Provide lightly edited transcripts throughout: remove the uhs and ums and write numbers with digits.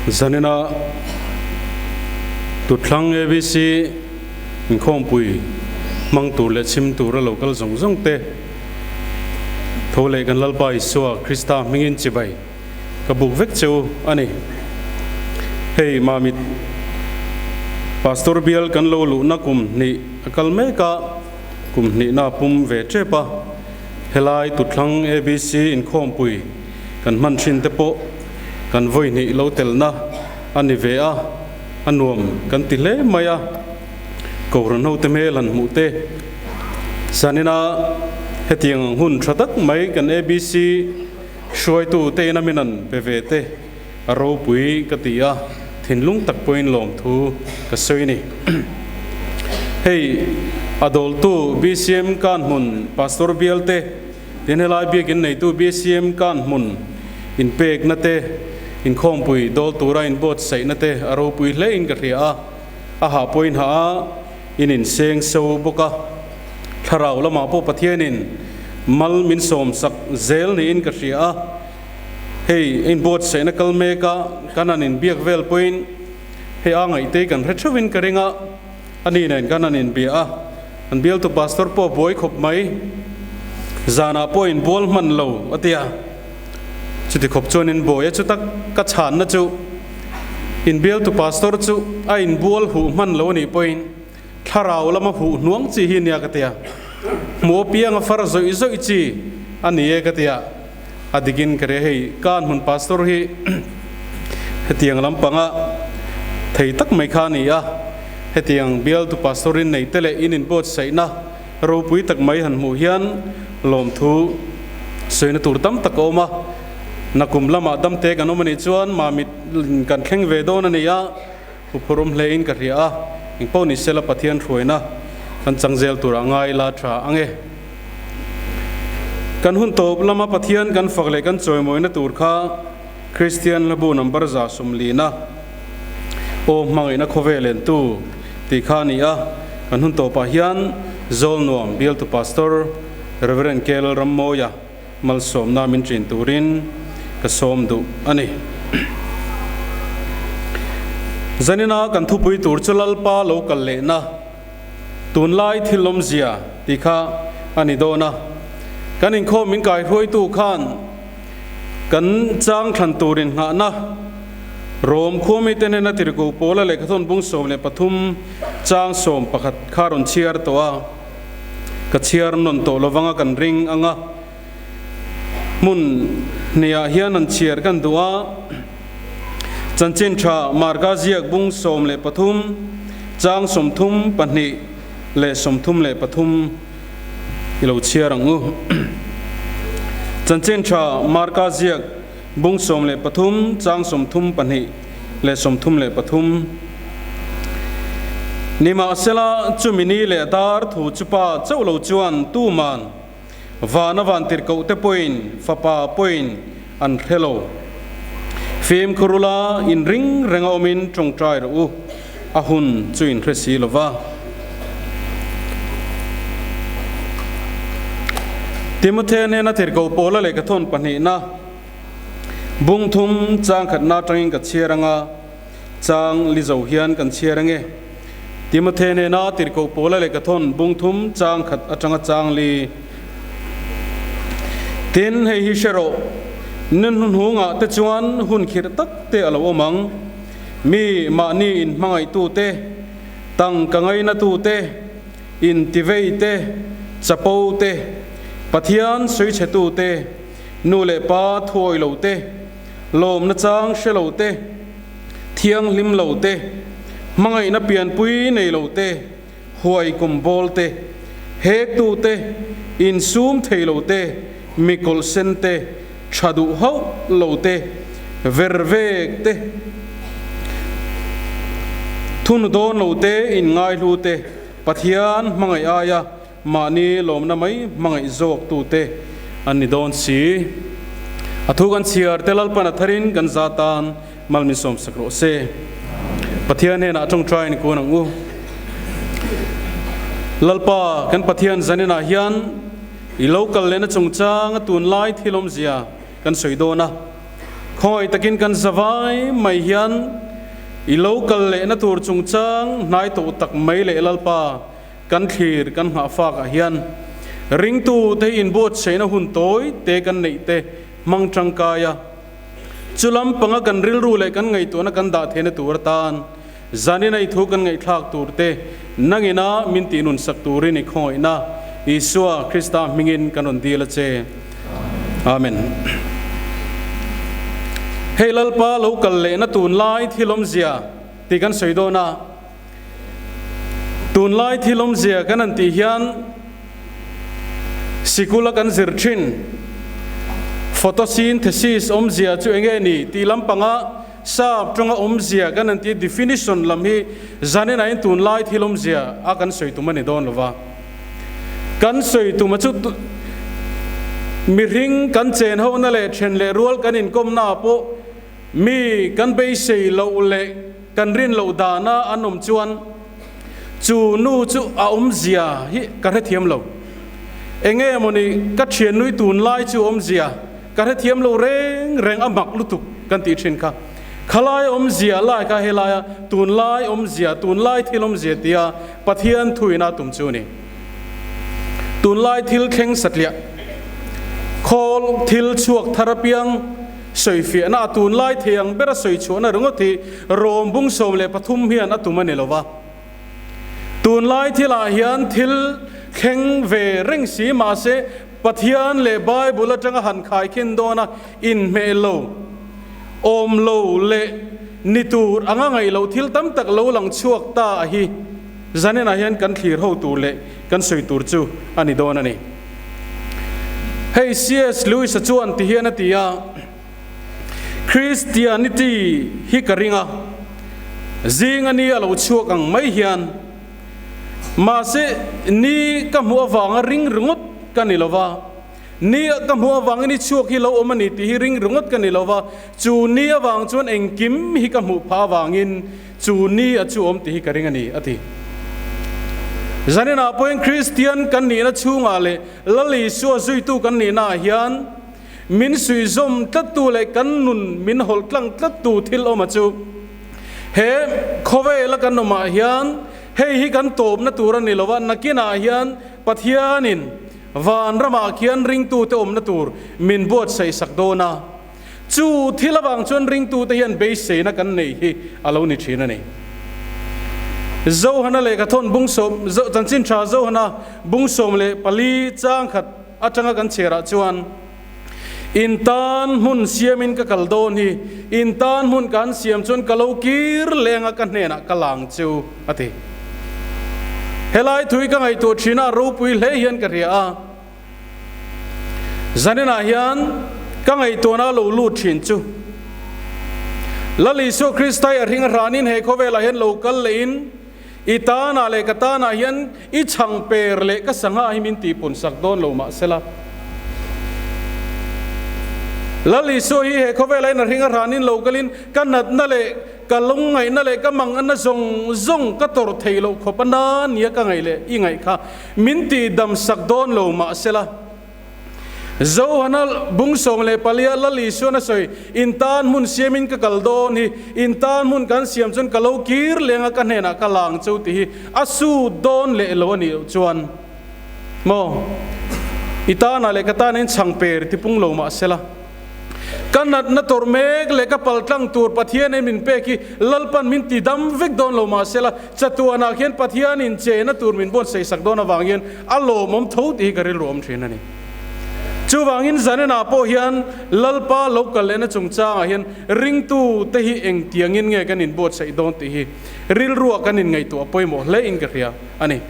Zanina Tuthlang ABC inkhawmpui hmang tur leh chhim tura lo kal zawng zawng te tho leh kan Lalpa Isua Krista hmingin chibai ka buk vek che u a ni. Hei Mamit Pastor bial kan lo luhna kum hnih a kal mek a, kum hnihna pum ve tep a, helai Tuthlang ABC inkhawmpui kan hman thin te pawh kan vawi hnih lo telna a ni ve a, a nuam kan ti hle mai a, Kohhran hote hmel han hmuh te zanina hetiang ang hun tha tak mai kan ABC hruaitu te ina min an pe ve te a ropui ka ti a, thinlung tak pawhin lawmthu ka sawi a ni. Hei a dawltu BCM Kanhmun Pastor bial te Tin helai biakin neitu BCM kan hmun inpekna te, inkhawmpui dawl tura inbuatsaihna te a ropui hle in ka hria a, a hah pawhin hah a, in inseng so bawk a. Thlarau lamah pawh Pathianin mal min sawmsak zel niin ka hria a. Hei inbuatsaihna kal mek a, kan han inbiak vel pawhin hei a ngaihtei kan hre theuhin ka ring a. A ni nen kan han inbia a, an bialtu pastor pawh buai khawp mai, zanah pawh inbual hman lo a ti a, chuti khawp chuan inbuai a, chuta ka chhanna chu inbialtu pastor chu a inbual huh hman lo a nih pawhin thlarau lama huh hnuang chi hi nia ka ti a, hmuh apianga far zawih zawih chi a ni e ka ti a, a dikin ka ria hei ka hmun pastor hi hetiang lampanga thei tak mai kha a ni a, hetiang bialtu pastor in nei te leh in inbuatsaihna ropui tak mai han hmuh hian lawmthu sawina tur tam tak a awm a, nakum lamah damte kan awm a nih chuan mamit kan thleng ve dawn a ni a, huphurhawm hle in ka hria a, engpawh ni sela Pathian hruaina kan chang zel turah ngai la tha ang e. Kan hun tawp lama Pathian kan fak leh kan chawimawina tur kha Kristian hlabu number 150 aw hmangaihna khawvel entu tih kha a ni a. Kan hun tawpah hian Zawlnuam bialtu Pastor Rev. KL Rammawia malsawmna min ṭin turin ka sawm duh a ni. Zanina kan thupui tur chu Lalpa lo kal lehna. Tunlai thil awmzia tih kha a ni dawn a, kan inkhawm min kaihruaitu khan kan chang thlan tur inngahna Rom khuami te hnena tirhkoh Paula lehkhathawn bung 13 chang 11 kha rawn chhiar tawh a, ka chhiar nawn tawh lovanga kan ring ang a, hmun hniah hian an chhiar kan duh a. Chanchin tha Marka ziak bung 13 chang 32 leh 33 i lo chhiar ang u. Chanchin tha Marka ziak bung 13 chang 32 leh 33. Nimahsela chumi ni leh dar thu chu pa chauh lo chuan tuman Vana vantirhkoh te pawhin fapa pawhin an hre lo. Fimkhur ula in ring reng a awmin tawngtai rawh u, a hun chu in hre si lo va. Timothea hnena tirhkoh Paula lehkhathawn pahnihna bung thum chang khatna atangin ka chhiar anga chang li zo hian kan chhiar ange. Timothy nena tirhkoh Paula lehkhathawn bung thum chang khat atanga chang li. Tin, hei hi hre rawh, Nun hnuhnungah te chuan hun khirh tak te a lo awm ang. Mi mahni inhmangaihtu te, tangka ngainatu te, intivei te, chapo te, Pathian sawichhetu te, nu leh pa thuawi lo te, lawmna chang hre lo te, thianghlim lo te, hmangaihna pianpui nei lo te, huai kum bawl te, hektu te, insum thei lo te, mikawlh sen te, tha duh hauh lo te, ver vek te, thunu dawn lo te, inngaihlu te, Pathian hmangaih aia Mahni lawmna mai hmangaih zawk tute an ni dawn si. A thu kan chhiar te Lalpan a tharin kan za tan mal min sawmsak rawh se. Pathian hnenah tawngtai in kun ang u. Lalpa kan Pathian zaninah hian i lo kal lehna chungchang a tunlai thil awmzia kan sawi dawn a. Khawngaih takin kan zavai mai hian i lo kal lehna tur chungchang hnai tawh tak mai leh Lalpa kan thlir kan nghahfak ah hian ringtu te hi inbuatsaihna hun tawi te kan neih te hmang tangkai a, chu lampanga kan rilru leh kan ngaihtuahna kan dah theihna tur atan Zanin a i thu kan ngaihthlak tur te nangina min tihnun sak turin i khawngaihna Isua Krista hmingin kan rawn dil a che. Amen. Hei Lalpa lo kal lehna tunlai thil awmzia tih kan sawi dawn a. Tunlai thil awmzia kan han tih hian sikula kan zir thin photosynthesis awmzia chu enge ni tih lampanga Sap tawnga awmzia kan han tih definition lam hi zanin in tunlai thil awmzia a kan sawi tum a ni dawn lova. Kan sawi tum a chu mihring kan chen hona leh then leh rual kan inkawmna ah pawh mi kan beisei loh leh kan rin loh dana an awm chuan chu nu chu a awmzia hi ka hrethiam lo. Enge mawni ka thiannui tunlai chu awmzia Ka hrethiam lo reng reng a mak lutuk kan tih thin kha. Khalai awmzia lai kha helaia tunlai awmzia, tunlai thil awmzia tia Pathian thuin a tum chu a ni. Tunlai thil thleng satliah, khawl thil chhuak thar apiang sawifiahna a tunlai thei ang bera sawi chhuahna ringawt hi Rom bung 13 hian a tum a ni lo va. Tunlai thilah hian thil thleng ve reng si mahse Pathian leh Bible atanga han khaikhin dawna inhmeh lo, awm lo leh ni tur anga ngaih loh thil tam tak lo lang chhuak ta a hi zaninah hian kan thlir ho tur leh kan sawi tur chu a ni dawn a ni. Hei CS Lewis-a chuan ti hian a ti a, Christianity hi ka ring a, zing a ni a lo chhuak ang mai hian, Mahse, ni ka hmuh avanga ring ringawt ka ni lo va, ni ka hmuh avangin i chhuak hi lo awm a ni tih hi ring ringawt ka ni lo va, chu ni avang chuan engkim hi ka hmuh phah avangin chu ni a chu awm tih hi ka ring a ni, a ti. Zaninah pawhin Kristian kan nihna chhungah leh Lal Isua zuitu kan nihnaah hian min suihzawm tlattu leh kan nun min hawlh tlang tlattu thil awm a chu. He khawvela kan awmah hian hei hi kan tawpna tur a ni lo a, nakinah hian Pathianin van ramah khian ringtute awmna tur min buatsaih sak dawn a, chu thil avang chuan ringtute hian beiseina kan nei hi a lo ni thin a ni. Zohana lehkhathawn bung sawm, Chanchin Tha Zohana bung 14 chang khat atanga kan chhiarah chuan, In tan hmun siamin ka kal dawn hi, in tan hmun ka han siam chuan ka lo kir leng a ka hnenah ka lang chu, a ti. Helai thui ka ngaihtuah thin a, ropui hle hian ka hria a. Zaninah hian ka ngaihtuahna a lo lut thin chu, Lal Isua Kristai a hring a hranin he khawvelah hian lo kal lehin, I tanah leh ka tanah hian i chhang per leh ka sangha hi min tihpun sak dawn lo mah sela. Lal Isua hi he khawvela in a hring a hranin lo kalin ka natna leh ka lungngaihna leh ka manganna zawng zawng ka tawrh theih loh khawp a na nia ka ngaih leh i ngaih kha min tihdam sak dawn lo mah sela. Zohana bung 14 a Lal Isuan a sawi, In tan hmun siamin ka kal dawn hi, in tan hmun kan siam chuan ka lo kir leng a ka hnenah ka lang chu tih hi a sut dawn leh lo a nih loh chuan maw i tanah leh ka tanah in chhang per ti pung lo mah sela. Ka natna tawrh mek leh ka paltlang tur Pathianin min pek hi Lalpan min ti dam vek dawn lo mah sela, chatuanah khian Pathianin chena tur min buatsaih sak dawn avang hian a lawmawm tho tih hi ka rilru awm thin a ni. Chuvangin zanenah pawh hian Lalpa lo kal lehna chungchangah hian ringtu te hi engtiangin nge kan inbuatsaih dawn tih hi rilruah kan inngaihtuah pawimawh hle in ka hria a ni.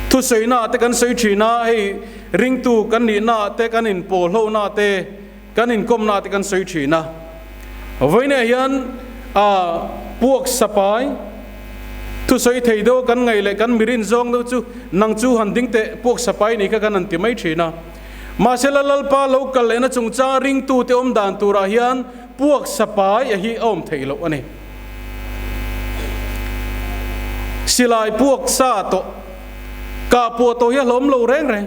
Thusawiinaah te kan sawi thin a, hei ringtu kan nihnaah te kan inpawlhonaah te kan inkawmnaah te kan sawi thin a. Vawiinah hian a puak sapai thusawi thei deuh kan ngaih leh kan mirin zawng deuh chu nang chu han ding teh puak sapai nih kha kan han ti mai thin a. Mahsela Lalpa lo kal lehna chungchang ringtute awm dan turah hian puak sapai a hi a awm theih loh a ni. Silai puak sa tawh kah puah tawh hi a hlawm lo reng reng.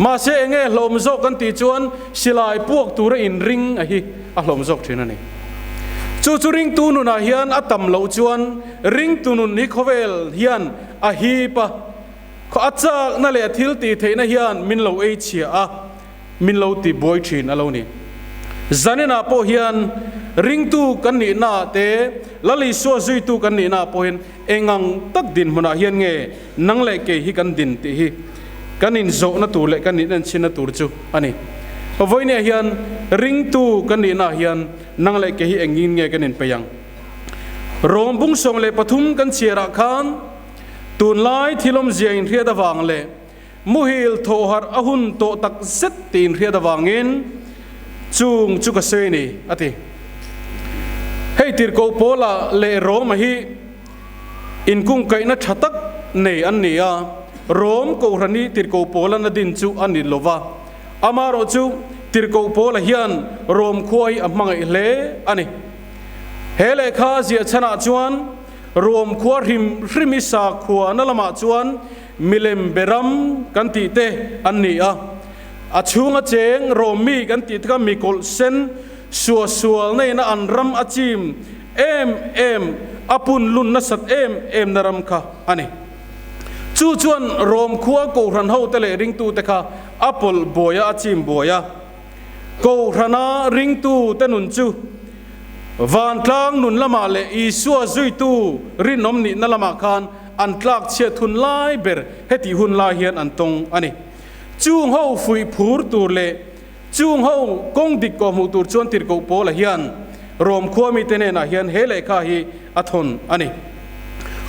Mahse enge hlawm zawk kan tih chuan silai puak tura inring a hi. a hlawm zawk thin a ni. Chu chu ringtu nunah hian a tam loh chuan ringtu nun hi khawvel hian a hip a, a chakna leh a thil tih theihna hian min lo ei chhia a, min lo ti buai thin a lo ni. Zaninah pawh hian ringtu kan nihnaah te, Lal Isua zuitu kan nihnaah pawh hian engang tak dinhmunah hian nge nang leh kei hi kan din tih hi kan inzawhna tur leh kan inenchhinna tur chu a ni. Vawinia hian ringtu kan nihnaah hian nang leh kei hi engin nge kan inpeih ang? Rom bung 13 kan chhiarah khan tunlai thil awmzia inhriat avang leh Muhil thawhharh a hun tawh tak zet tiin hriat avangin chung chu ka sawi a ni, a ti. Hei tirhkoh Paula leh Roma hi inkungkaihna tha tak nei an ni a, Rom Kohhran hi tirhkoh Paula'n a din chu a ni lo va, amaherawh chu tirhkoh Paula hian Rom khua hi a hmangaih hle a ni. He lehkha ziah chhanah chuan Rom khua hrim hrim hi sakhuana lamah chuan Milem beram kan tih te an ni a, a chhunga cheng Rom mi kan tih te kha mi kawlh sen suah sual neiin a an ram a chim em em a pun lun nasat em em na ram kha a ni. Chu chuan Rom khua Kohhran ho te leh ringtu te kha a pawlh buai a, a chim buai a. Kohhrana ringtu te nun chu vantlang nun lamah leh Isua zuitu rinawm nihna lamah khan an tlak chhiat hun lai ber hetih hun lai hian an tawng a ni. Chung ho fuih phur tur leh chung ho kawng dik kawh hmuh tur chuan tirhkoh Paula hian Rom khua mite hnenah hian he lehkha hi a thawn a ni.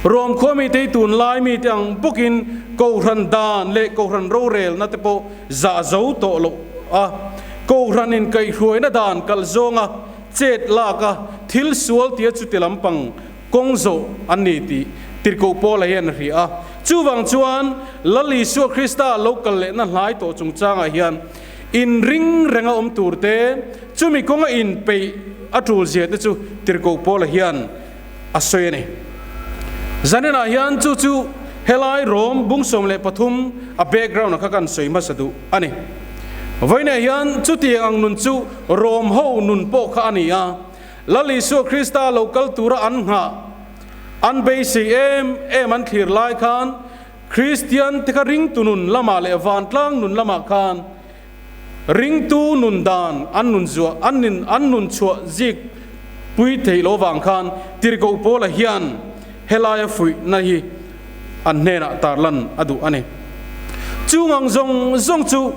Rom khua mite hi tunlai mite ang bawkin Kohhran dan leh Kohhran rorelna te pawh zah zo tawh loh a, Kohhran in kaihhruaina dan kalh zawnga chet lak a, thil sual tia chuti lampang kawng zawh an ni tih Tirhkoh Paula hian a hria a. Chuvang chuan Lal Isua Krista lo kal lehna hlai tawh chungchangah hian inring renga awm tur te, chumi kawnga inpeih a tul zia te chu Tirhkoh Paula hian a sawi a ni. Zaninah hian chu chu helai Rom bung 13 a background a kha kan sawi hmasa duh a ni. Vawiinah hian chutiang ang nun chu Rom ho nun pawh kha a ni a, Lal Isua Krista lo kal tura an nghah, an beisei em em an thlir lai khan Kristian te kha ringtu nun lamah leh vantlang nun lamah khan Ringtu nun dan an nun zuah an nin an nun chhuah zik pui theih lo vang khan Tirhkoh Paula hian helaia fuihna hi an hnenah tarlan a duh a ni. Chung ang zawng zawng chu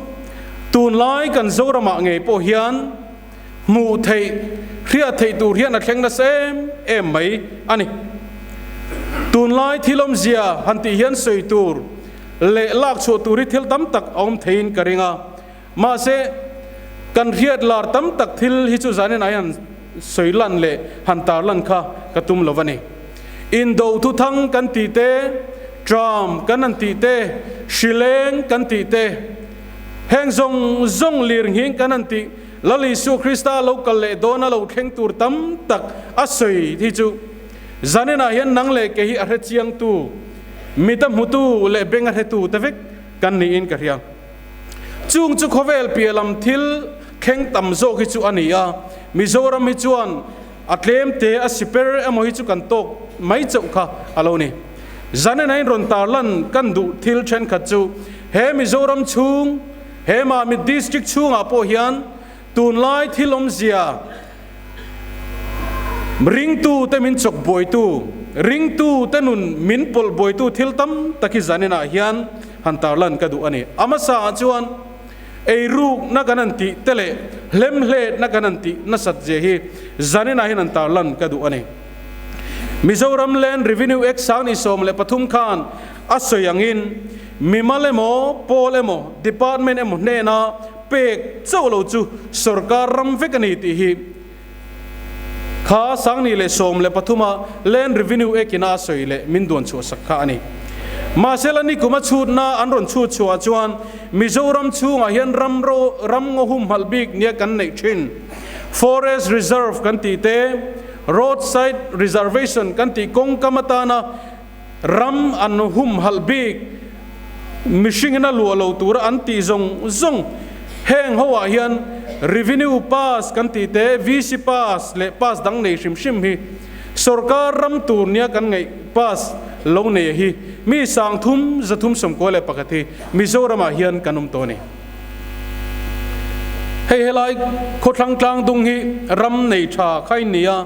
tunlai kan Zoramah ngei pawh hian hmuh theih, hriat theih tur hian a thleng nasa em em mai a ni. Tunlai thil awmzia han tih hian sawi tur leh lak chhuah tur hi thil tam tak a awm theiin ka ring a, mahse kan hriat lar tam tak thil hi chu zanin ai han sawi lan leh han tar lan kha ka tum lo a ni. Indo thuthang kan tih te, tram kan han tih te, hrileng kan tih te, heng zawng zawng lir nghing kan han tih Lal Isua Krista lo kal leh dawna lo thleng tur tam tak a sawi hi chu zaninah hian nang leh kei hi a hrechiangtu, Mit a hmutu leh beng a hretu te vek kan niin ka hria. Chung chu khawvel piah lam thil thleng tam zawk hi chu a ni a, Mizoram hi chuan a tlem te a siper emaw hi chu kan tawk mai chauh kha a lo ni. Zanin in rawn tarlan kan duh thil thenkhat chu he Mizoram chhung, he Mamit District chhungah pawh hian tunlai thil awmzia, Ringtu te min chawk buaitu, ringtu te nun min pawlh buaitu thil tam tak hi zaninah hian han tarlan ka duh a ni. A hmasa ah chuan eirukna kan han tih te leh hlemhletna kan han tih nasat zia hi zaninah hian han tarlan ka duh a ni. Mizoram Land Revenue Act 2013 khan a sawi angin mimal emaw, pawl emaw, department emaw hnena Pek chauh lo chu sorkar ram vek a ni tih hi kha 2013 a Land Revenue Act ina a sawi leh min duan chhuah sak kha a ni. Mahse la nikum a chhutna an rawn chhut chhuah chuan Mizoram chhungah hian ram ro ram ngaw humhalh bik nia kan neih thin Forest Reserve kan tih te, Roadside Reservation kan tih kawngkam atana Ram an humhalh bik, mihringin a luah lo tura an tih zawng zawng heng ho ah hian Revenue pass kan tih te, VC pass leh pass dang nei hrim hrim hi sorkar ram tur nia kan ngaih pass lo nei hi mi 3 391 hi Mizoramah hian kan awm tawh a ni. Hei helai khawthlang tlang dung hi ram nei tha kha in ni a,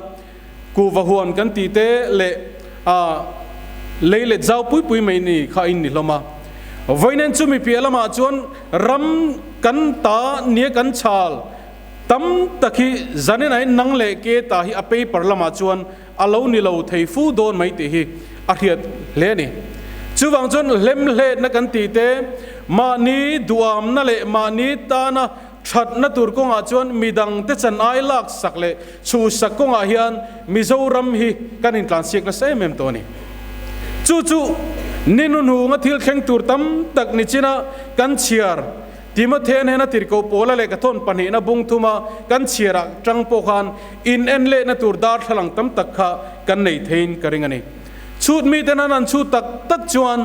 kuhva huan kan tih te leh a lei let zau pui pui mai ni kha in ni hlawm a. Vawiin chumi piah lamah chuan ram kan ta nia kan chhal tam tak hi zanin ah hian nang leh ke ta hi a paper lamah chuan a lo ni lo thei fu dawn mai tih hi a hriat hle a ni. Chuvang chuan hlemhletna kan tih te, mahni duamna leh mahni tana thatna tur kawngah chuan midangte chan ai laksak leh chhuhsak kawngah hian Mizoram hi kan intlansiak nasa em em tawh a ni. Chu chu ni hnuhnunga thil thleng tur tam tak nichina kan chhiar Timothea hnena tirhkoh Paula leh ka thawn pahnihna bung thuma kan chhiarah tang pawh khan in en lehna tur darthlalang tam tak kha kan nei theiin ka ring a ni. Chhut miten an han chhut tak tak chuan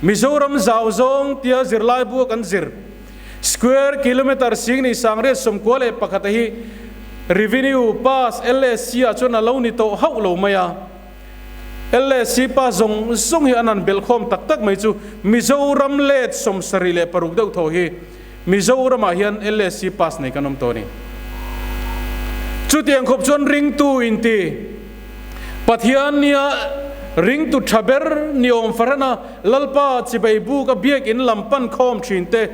Mizoram zau zawng tia zirlaibu a kan zir square kilometre 10,991 a hi Revenue Pass LSC ah chuan a lo ni tawh hauh lo mai a. LSC pa zawng zawng hi an han belhkhawm tak tak mai chu Mizoram let 76 deuh thaw hi Mizoramah hian LSC pass nei kan awm tawh a ni. Chutiang khawp chuan ringtu inti Pathian nia ringtu tha ber ni awm fahrana Lalpa chibai buk a biakin lam pan khawm thin te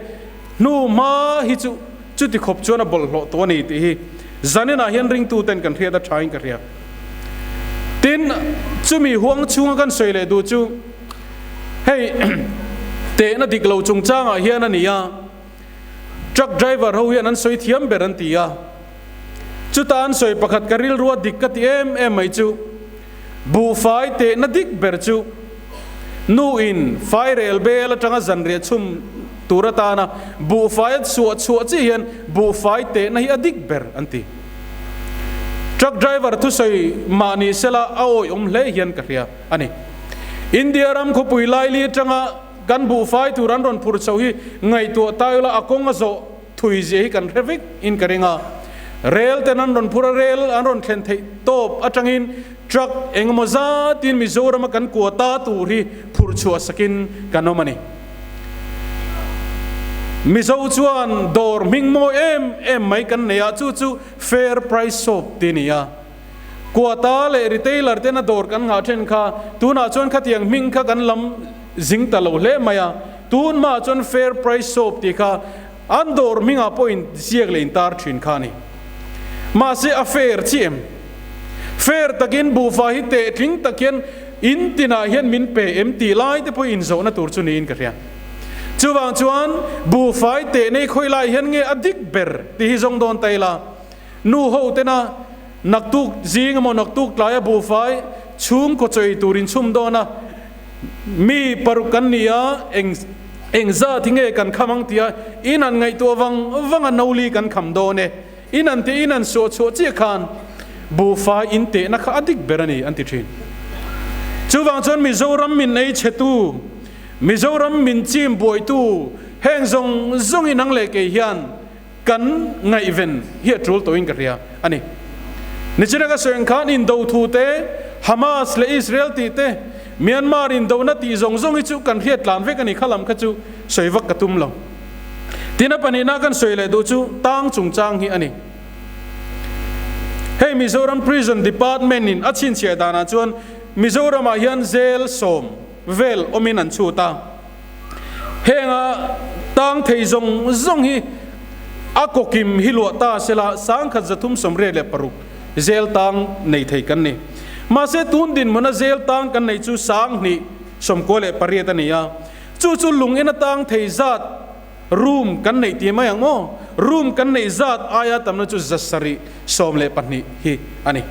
hnu hma hi chu chuti khawp chuan a bawlhhlawh tawh a ni tih hi zaninah hian ringtu ten kan hriat a thain ka hria. Tin, chumi huang chhunga kan sawi leh duh chu hei tehna dik lo chungchangah hian a ni a, truck driver ho hian an sawi thiam ber an ti a, chuta an sawi pakhat ka rilrua dik ka ti em em mai chu buhfai tehna dik ber chu nu in fairel bel atanga zanriah chhum tur atana buhfai a chhuah chhuah chiah hian buhfai tehna hi a dik ber an ti. Truck driver thusawi mah ni sela a awihawm hle hian ka hria a ni. India ram khawpui laili atanga kan buhfai tur an rawn phur chho hi ngaihtuah ta ila a kawng a zawh thui zia hi kan hre vek in ka ring a. Rel ten an rawn phur a, rel an rawn thlen theih tawp atangin truck engemaw zatin Mizoram a kan kua ta tur hi phurh chhuah sakin kan awm a ni. Mizo chuan dawr hming mawi em em mai kan nei a, chu chu Fair Price Shop tih a ni a. Quota leh retailer tena dawr kan nghah then kha tunah chuan khatiang hming kha kan lam zing ta lo hle mai a, tun hmaah chuan Fair Price Shop tih kha an dawr hmingah pawh in ziak leh in tar thin kha a ni. Mahse a fair chiah em? Fair takin buhfai hi teh tling tak hian in tinah hian min pe em tih lai te pawh inzawhna tur chu niin ka hria. Chuvang chuan buhfai teh nei khawi lai hian nge a dik ber tih hi zawng dawn ta ila, nu ho tena naktuk zing emaw naktuk tlaia buhfai chhungkaw chawi tur inchhum dawn a, mi paruk kan ni a, eng eng zat hi nge kan kham ang tia in han ngaihtuah vang vang a noli kan kham dawn e. In an tih in an suah chhuah chiah khan buhfai in tehna kha a dik ber a ni an ti thin. Chuvang chuan Mizoram min ei chhetu, Mizoram min chim buaitu heng zawng zawng in ang leh kei hian kan ngaihven hi a tul tawhin ka hria a ni. Nichina ka sawi ang khan indo thu te, Hamas leh Israel tih te, Myanmar indona tih zawng zawng hi chu kan hriat tlan vek a ni kha lam kha chu sawi vak ka tum lo. Tin a pahnihna kan sawi leh duh chu tang chungchang hi a ni. Hei Mizoram Prison Department in a chhinchhiah danah chuan Mizoramah hian zel sawm vel awmin an chhut a. Henga tang thei zawng zawng hi a kawkim hi luah ta sela 1386 zel tang nei thei kan ni. Mahse tun dinhmuna zel tang kan neih chu 2098 a ni a. Chu chu lung in atang thei zat room kan neih ti mai ang maw? Room kan neih zat aia tamna chu 712 hi a ni.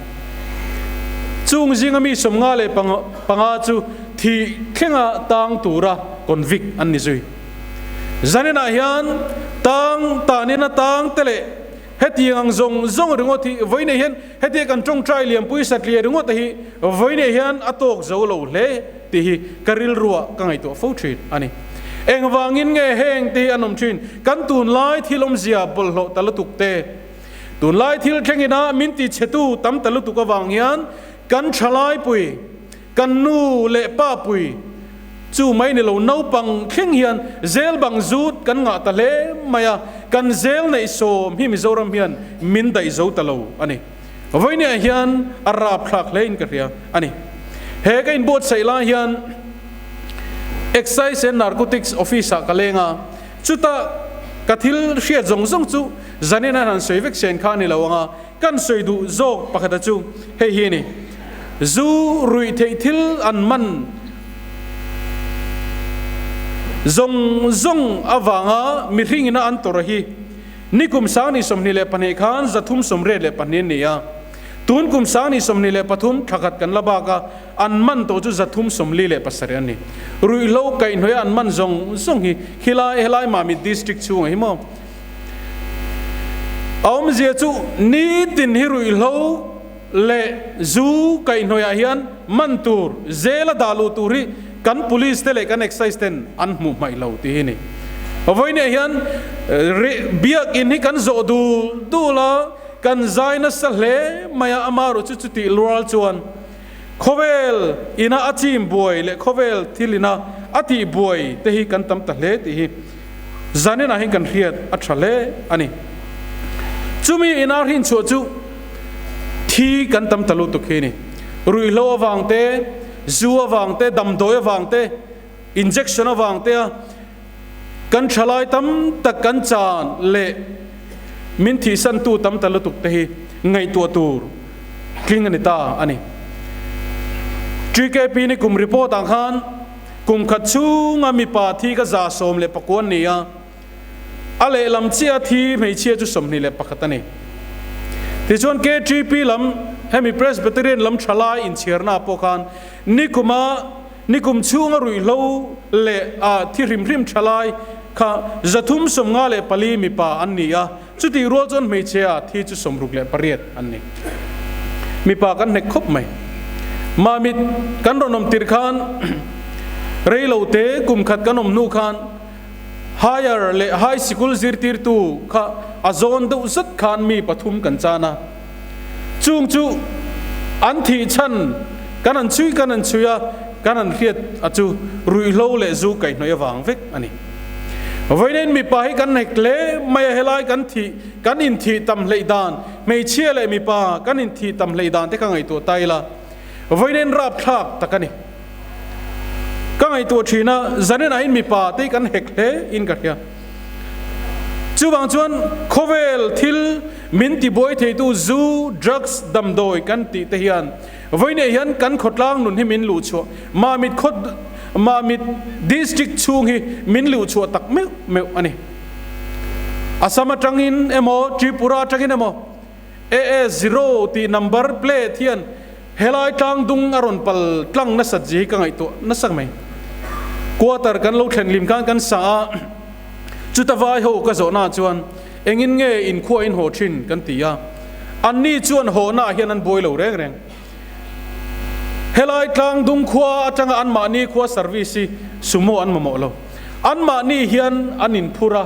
Chung zinga mi 55 chu thih thlenga tang tura convict an ni zui. Zaninah hian tang tanin atang te leh hetiang ang zawng zawng ringawt hi vawiinah hian Hetia kan tawngtai lianpui satliah ringawt hi vawiinah hian a tawk zo lo hle tih hi ka rilruah ka ngaihtuah fo thin a ni. Engvangin nge heng te hi an awm thin? Kan tunlai thil awmzia bawlhhlawh ta lutuk te, tunlai thil thlengin a min ti chhetu tam ta lutuk avang hian kan thalai pui, kan nu leh pa pui chu mai ni lo naupang thleng hian zel bang zut kan ngah ta hle mai a, kan zel neih sawm hi Mizoram hian min daih zo ta lo a ni. Vawinia hian a rapthlak hle in ka hria a ni. He ka inbuatsaih lai hian Excise and Narcotics Office ah ka leng a, chuta ka thil hriat zawng zawng chu zanin an han sawi vek sen kha a ni lo ang a, kan sawi duh zawk pakhata chu hei hi a ni. Zu ruih theih thil an man zawng zawng avanga mihringina an tawrh hi Nikum 2022 khan 382 an ni a, tun kum 2023 thla khat kan la bak a, an man tawh chu 347 an ni. Ruihhlo kaihhnawih a an man zawng zawng hi khilai helai Mamit District chhungah hi maw? A awmzia chu nitin hi ruihhlo leh zu kaihhnawih ah hian man tur, zela dah luh tur hi kan police te leh kan excise ten an hmuh hmaih lo tih hi ni. Vawiinah hian biakinn hi kan zawh dul dul a, kan zai nasa hle mai a, amaherawh chu chutih lual chuan khawvel ina a chim buai leh khawvel thil ina a tih buai te hi kan tam ta hle tih hi zaninah hian kan hriat a tha hle a ni. Chumi ina hrinchhuah chu thi kan tam ta lutuk hi a ni. Ruihhlo avang te, zu avang te, damdawi avang te, injection avang te a kan thalai tam tak kan chan leh min thihsantu tam ta lutuk te hi ngaihtuah tur tling a ni ta a ni. TKP ni kum report ah khan kum khat chhunga mipa thi ka 119 an ni a, A lehlam chiah thi hmeichhia chu 21 a ni. Tichuan KTP lam hemi Presbyterian lam thalai inchhiarna pawh khan nikuma nikum chhunga ruihhlo leh a thi hrim hrim thalai kha 354 mipa an ni a, chutih rual chuan hmeichhia thi chu 68 an ni. Mipa kan hnek khawp mai. Mamit kan rawn awm tirh khan reilote kum khat kan awm hnu khan, Higher leh high sikul zirtirtu kha a zawn deuh zet khan mi pathum kan chan a, chung chu an thih chhan kan han chhui kan han chhui a, kan han hriat a chu ruihhlo leh zu kaihhnawih avang vek a ni. Vawiin mipa hi kan hek hle mai a, helai kan thih kan inthih tam hleih dan, hmeichhia leh mipa kan inthih tam hleih dan te kha ngaihtuah ta ila, vawiin rapthlak tak a ni. Ka ngaihtuah thin a, zanin ah hian mipa te hi kan hek hle in ka hria. Chuvang chuan khawvel thil min tibuai theitu zu, drugs, damdawi kan tih te hian vawiinah hian kan khawtlang nun hi min luhchhuah, Mamit khaw Mamit District chhung hi min luhchhuah tak meuh meuh a ni. Assam atangin emaw Tripura atangin emaw AA zero tih number plate hian Helai tlang dung a rawn pal tlang nasat zia hi ka ngaihtuah nasa mai. Quarter kan lo thlen lim khan kan sa a, chuta vai ho ka zawhna chuan engin nge inkhua in haw thin kan ti a, anni chuan hawhna ah hian an buai lo reng reng. Helai tlang dung khua atanga anmahni khua service hi sumo an mamawh lo. Anmahni hian an inphur a.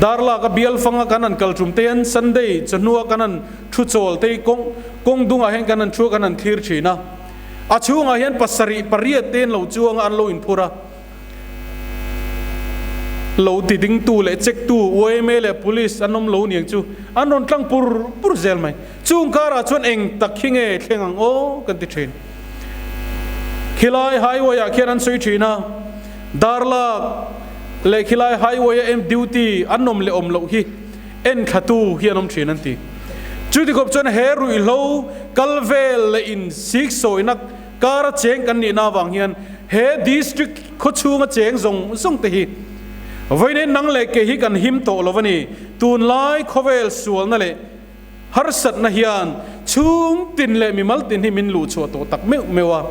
Darlak a bial fanga kan han kal tum te hian Sunday chawhnua kan han thu chawl te hi kawng kawng dungah hian kan han thu a kan han thlir thin a. A chhungah hian pasarih pariat te an lo chuang a an lo inphur a. Lo ti dingtu leh check tu yma leh police an awm lo niang chu an rawn tlang pur pur zel mai. Chung karah chuan eng tak hi nge thleng ang aw kan ti thin. Khilai highway ah khian an sawi thin a, Darlak leh khilai highway a duty an awm leh awm loh hi en thlatu hi an awm thin an ti. Chuti khawp chuan he ruihhlo kal vel leh in sik sawina kara cheng kan nihna avang hian he district khawchhunga cheng zawng zawng te hi vawiin nang leh kei hi kan him tawh lo a ni. Tunlai khawvel sualna leh Harsatna hian chhung tin leh mimal tin hi min luhchhuah tawh tak meuh meuh a.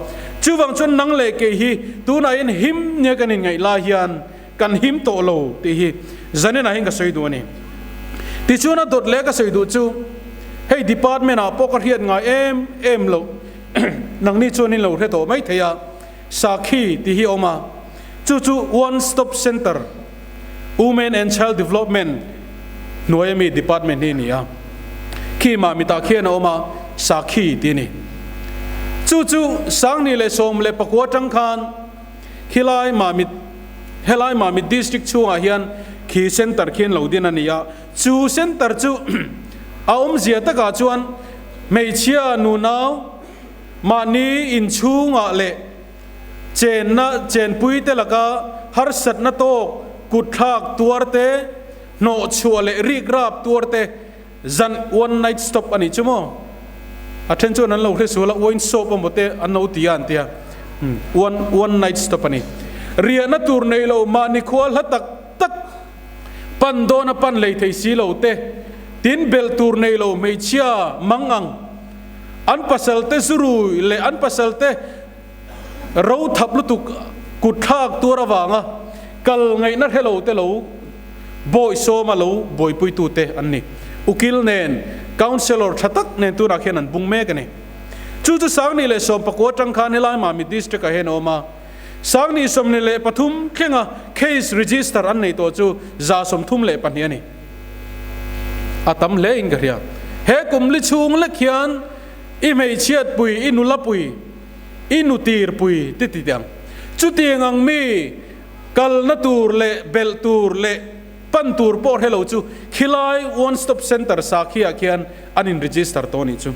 Chuvang chuan nang leh kei hi tunah hian him nia kan inngaih lai hian kan him tawh lo tih hi zaninah hian ka sawi duh a ni. Tichuan a dawt leh ka sawi duh chu hei department ah pawh ka hriat ngai em em loh nangni chuan in lo hre tawh mai thei a, sakhi tih hi a awm a. Chu chu One Stop Centre, Women and Child Development hnuai ami department hi a ni a. Khi Mamitah khian a awm a, Sakhi tih a ni. Chu chu 2019 atang khan khilai Mamit, helai Mamit District chhungah hian khi centre khian lo din a ni a. Chu centre chu a awmzia takah chuan hmeichhia nunau mahni inchhungah leh Chenna chenpuite laka harsatna tawk, kutthlak tuar te, hnawhchhuah leh rikrap tuar te zan one night stop a nih chu maw? A then chuan an lo hre sual a, wine shop emaw te an lo ti a an ti a, one one night stop a ni. Riahna tur nei lo mahni khua hla tak tak pan dawna pan lei thei si lo te, tin belh tur nei lo hmeichhia mang ang an pasal te zurui leh an pasal te Ro thap lutuk kut thlak tuar avanga kal ngaihna hre lo te lo bawisawma lo buaipuitu te an ni. Ukil nen, Councellor tha tak nen tunah khian an bung mek a ni. Chu chu 2019 atang khan helai Mamit District ah hian a awm a. 2023 thlenga case register an nei tawh chu 132 a ni. A tam hle in ka hria. He kum li chhung lek hian I hmeichhiat pui, i nula pui, i nu tir pui ti ti ang. Chutiang ang mi kalna tur leh belh tur leh pan tur pawh hre lo chu khilai One Stop Centre sakhi ah khian an in register tawh a nih chu.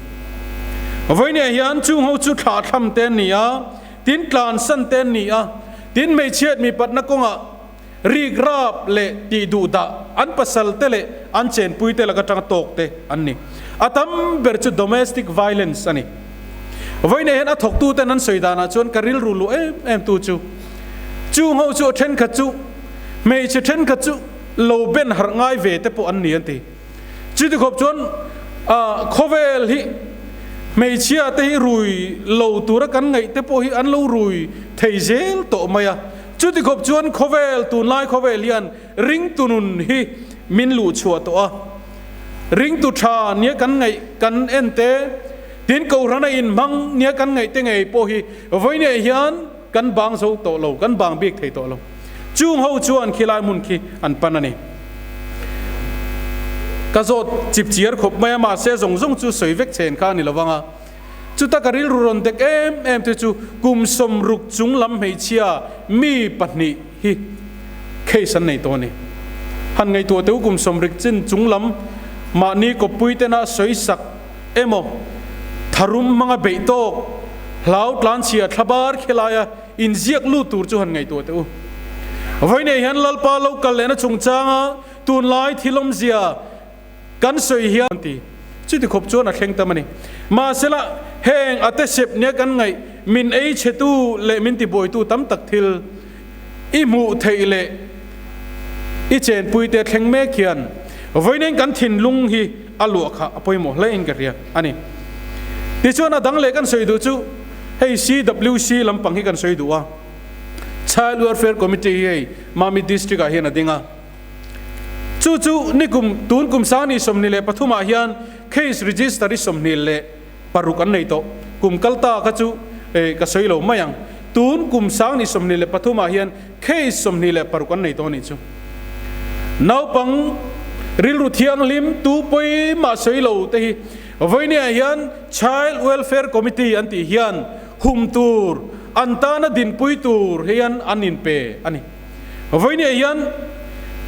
Vawinia hian chung ho chu thlah thlam te an ni a, tin tlansan te an ni a, tin hmeichhiat mipatna kawngah Rik rap leh tih duh dah an pasal te leh an chenpui te laka tanga tawk te an ni. A tam ber chu domestic violence a ni. Vawiinah hian a thawktu ten an sawi danah chuan ka rilru luh em em tu chu chung ho chu a thenkhat chu hmeichhe thenkhat chu lo ben harh ngai ve te pawh an ni an ti. Chuti khawp chuan khawvel hi hmeichhia te hi rui lo tura kan ngaih te pawh hi an lo rui thei zel tawh mai a. Chuti khawp chuan khawvel, tunlai khawvel hian ringtu nun hi min luh chhuah tawh a. Ringtu tha nia kan ngaih kan en te, tin Kohrana inhmang nia kan ngaih te ngei pawh hi vawinia hian kan bang zo tawh lo, kan bang bik thei tawh lo. Chung ho chuan khilai hmun khi an pan a ni. Ka zawt chip chiar khawp mai a, mahse zawng zawng chu sawi vek chen kha a ni lovang a. Chuta ka rilru rawn dek em em te chu kum 60 chung lam hmeichhia mi pahnih hi case an nei tawh a ni. Han ngaihtuah teh u kum 60 chin chung lam mahni kawppui tena sawisak emaw tharum hmanga beih tawk hlau tlanchhia thlabar khilaia inziak lut tur chu han ngaihtuah teh u. Vawiinah hian Lalpa lo kal lehna chungchanga tunlai thil awmzia Kan sawi hian ti. Chuti khawp chuan a thleng tam a ni. Mahsela, heng a te sep nia kan ngaih min ei chhetu leh min tibuaitu tam tak thil i hmuh theih leh i chenpuite thleng mek hian vawiin kan thinlung hi a luah kha a pawimawh hle in ka hria a ni. Tichuan a dang leh kan sawi duh chu hei CWC lampang hi kan sawi duh a. Child Welfare Committee hi hei Mamit District ah hian a ding a. Chu chu nikum tun kum 2023 ah hian case register hi 26 an nei tawh. Kum kal ta kha chu ka sawi lo mai ang. Tun kum 2023 ah hian case 26 an nei tawh a nih chu. Naupang rilru thianghlim tu pawimah sawi lo te hi vawinia hian Child Welfare Committee an tih hian hum tur an tana dinpui tur hian an inpe a ni. Vawinia hian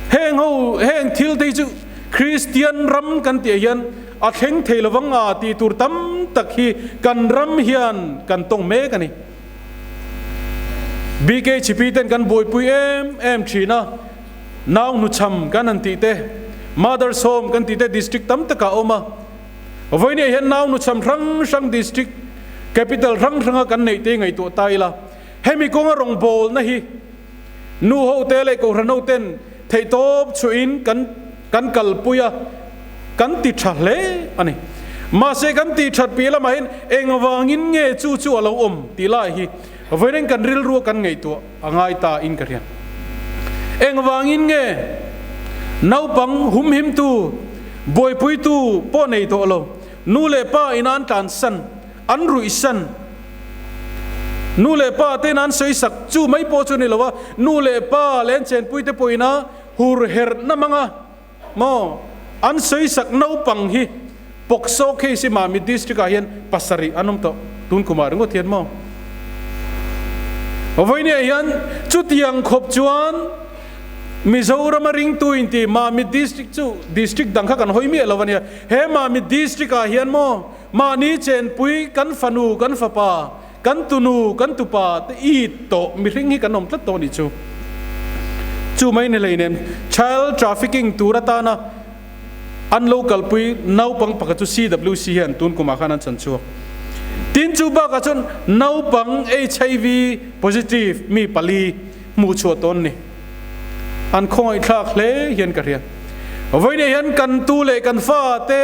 heng ho heng thil te hi chu Kristian ram kan tih ah hian a thleng thei lovang a tih tur tam tak hi kan ram hian kan tawng mek a ni. BKHP ten kan buaipui em em thin a, nau hnuchham kan han tih te, Mother's Home kan tih te district tam takah a awm a. Vawinia hian nau hnuchham hrang hrang district capital hrang hranga kan neih te hi ngaihtuah ta ila, Hemi kawnga rawngbawlna hi nu hote leh kohhran hoten theihtawp chhuahin kan kan kalpui a, kan ti tha hle a ni. Mahse kan tih that piah lamah hian engvangin nge chu chu a lo awm tih lai hi vawiin kan rilrua kan ngaihtuah a ngai ta in ka hria. Engvangin nge naupang humhimtu, buaipuitu pawh nei tawh lo, nu leh pa ina an tlansan, an ruihsan? Nu leh pa te'n an sawi sak chu mai pawh chu ni lo a, nu leh pa leh an chenpui te pawhin a hur herhna hmang a maw an sawi sak naupang hi POCSO case hi Mamit district ah hian pasarih an awm tawh tun kumah ringawt hian maw vawinia hian chutiang khawp chuan Mizoram a ringtu inti Mamit district chu district dang kha kan hawi miah lo a nia he Mamit district ah hian maw Mahni chenpui kan fanu, kan fapa, kan tunu, kan tupa te it tawh mihring hi kan awm tlat tawh nih chu. Chu mai ni hleinem child trafficking tur atana an lo kalpui naupang pakhat chu CWC hian tun kumah khan an chan chhuak. Tin chu bakah chuan naupang HIV positive mi pali hmuh chhuah tawn ni. An khawngaihthlak hle hian ka hria. Vawiinah hian kan tu leh kan fa te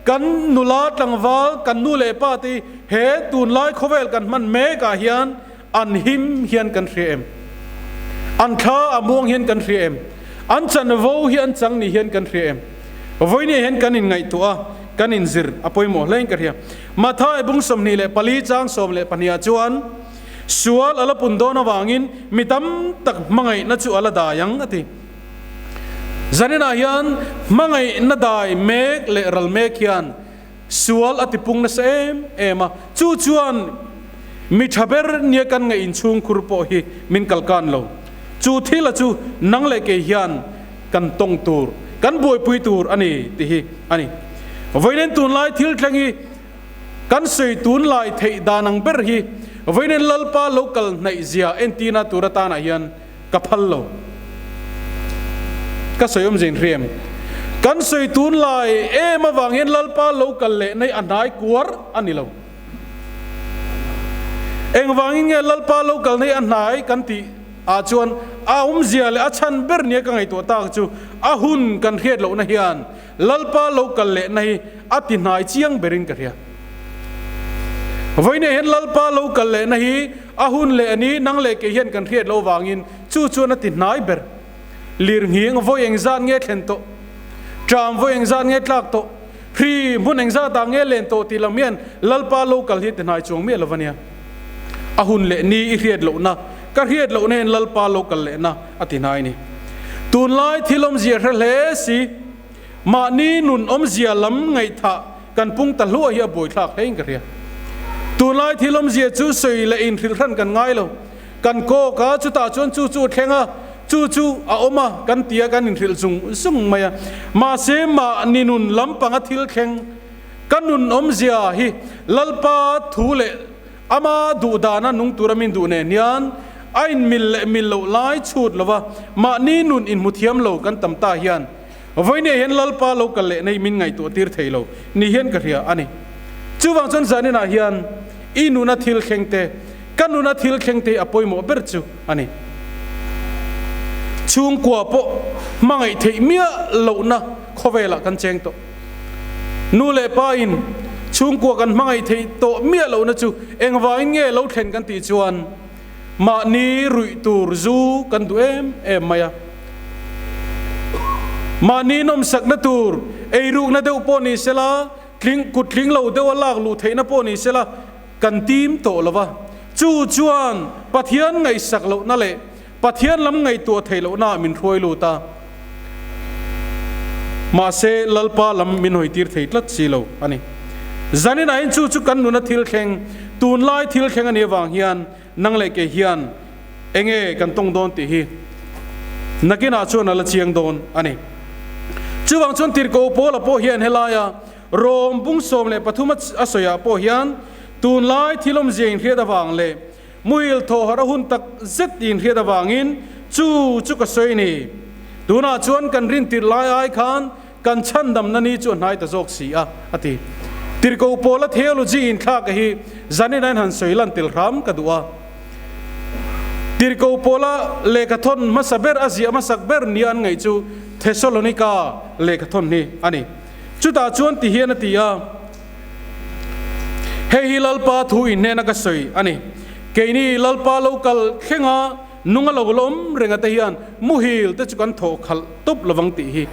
Kan nula tlangval, kan nu leh pa te hi he tunlai khawvel kan hman mek ah hian an him hian kan hria em? An thla a muang hian kan hria em? An chanvo hi an chang ni hian kan hria em? Vawinia hian kan inngaihtuah a, kan inzir a pawimawh hle in ka hria. Mathai bung 24 chang 12 ah chuan, Sual a la pun dawn avangin mi tam tak hmangaihna chu a la dai ang a ti. Zaninah hian hmangaihna dai mek leh ral mek hian sual a tipung nasa em em a, chu chuan mi tha ber nia kan ngaih inchhungkhur pawh hi min kalkan lo. Chu thila chu nang leh kei hian kan tawng tur, kan buaipui tur a ni tih hi a ni. Vawiin tunlai thil thleng hi kan sawi tunlai theih dan ang ber hi vawiin Lalpa lo kal hnaih zia entirna tur atanah hian Ka phal lo. Ka sawi awm zin hriam. Kan sawi tun lai em avang hian Lalpa lo kal leh nei a hnai kuar a ni lo. Engvangin nge Lalpa lo kal nei a hnai kan tih ah chuan a awmzia leh a chhan ber nia ka ngaihtuah tak chu a hun kan hriat lohna hian Lalpa lo kal lehna hi a ti hnai chiang berin ka hria. Vawiinah hian Lalpa lo kal lehna hi a hun leh a ni, nang leh kei hian kan hriat loh vangin chu chuan a ti hnai ber. Lirnghing vawi engzat nge thlen tawh? Ṭam vawi engzat nge tlak tawh? Hri hmun engzatah nge len tawh tih lam hian Lalpa lo kal hi a ti hnai chuang miah lo va nia. A hun leh ni i hriat lohna, ka hriat lohna hian Lalpa lo kal lehna a ti hnai ni. Tunlai thil awmzia hre hle si. Mahni nun awmzia lam ngaihthah kan pung ta hluah hi a buaithlak hlein ka hria. Tunlai thil awmzia chu sawi leh inhrilhhran kan ngai lo. Kan kawk a, chutah chuan chu chu a thleng a, chu chu a awm a kan ti a, kan inhrilh zung zung mai a. Mahse mahni nun lampanga thil thleng, ka nun awmzia hi Lalpa thu leh Ama duh dana nung tura min duh nen hian a inmil leh mil loh lai chhut lova mahni nun inhmu thiam lo kan tam ta hian vawinia hian Lalpa lo kal leh nei min ngaihtuah tir thei lo ni hian ka hria a ni. Chuvang chuan zaninah hian i nuna thil thleng te, ka nuna thil thleng te hi a pawimawh ber chu a ni. Chhungkua pawh hmangaih theih miah lohna khawvelah kan cheng tawh. Nu leh pa in chhungkua kan hmangaih theih tawh miah lohna chu engvangin nge lo thlen kan tih chuan mahni ruih tur zu kan duh em em mai a. Mahni nawmsakna tur eirukna deuh pawh ni sela, tling kut tling lo deuha lak luh theihna pawh ni sela kan tim tawh lo va. Chu chuan Pathian ngaihsak lohna leh Pathian lam ngaihtuah theih lohnaah min hruai lut a, mahse Lalpa lam min hawitir thei tlat si lo a ni. Zaninah hian chu chu kan nuna thil thleng, tunlai thil thleng a nih avang hian nang leh kei hian enge kan tawng dawn tih hi nakinah chuan a la chiang dawn a ni. Chuvang chuan Tirhkoh Paula pawh hian helaia Rom bung 13 a sawiah pawh hian tunlai thil awmzia inhriat avang leh Muhil thawhar a hun tak zet tiin hriat avangin chu chu ka sawi ni. Tunah chuan kan rintir lai ai khan kan chhandamna ni chu a hnai ta zawk si a, a ti. Tirhkoh Paula theology inthlak hi zanin ain han sawi lan tel hram ka duh a. Tirhkoh Paula lehkhathawn hmasa ber a ziah hmasak ber nia an ngaih chu Thessalonika lehkhathawn hi a ni. Chutah chuan ti hian a ti a. Hei hi Lalpa thu in hnena ka sawi a ni. Keini Lalpa lo kal thlenga nung a lo lawm renga te hian muhil te chu kan thawh khalh tawp lovang tih hi.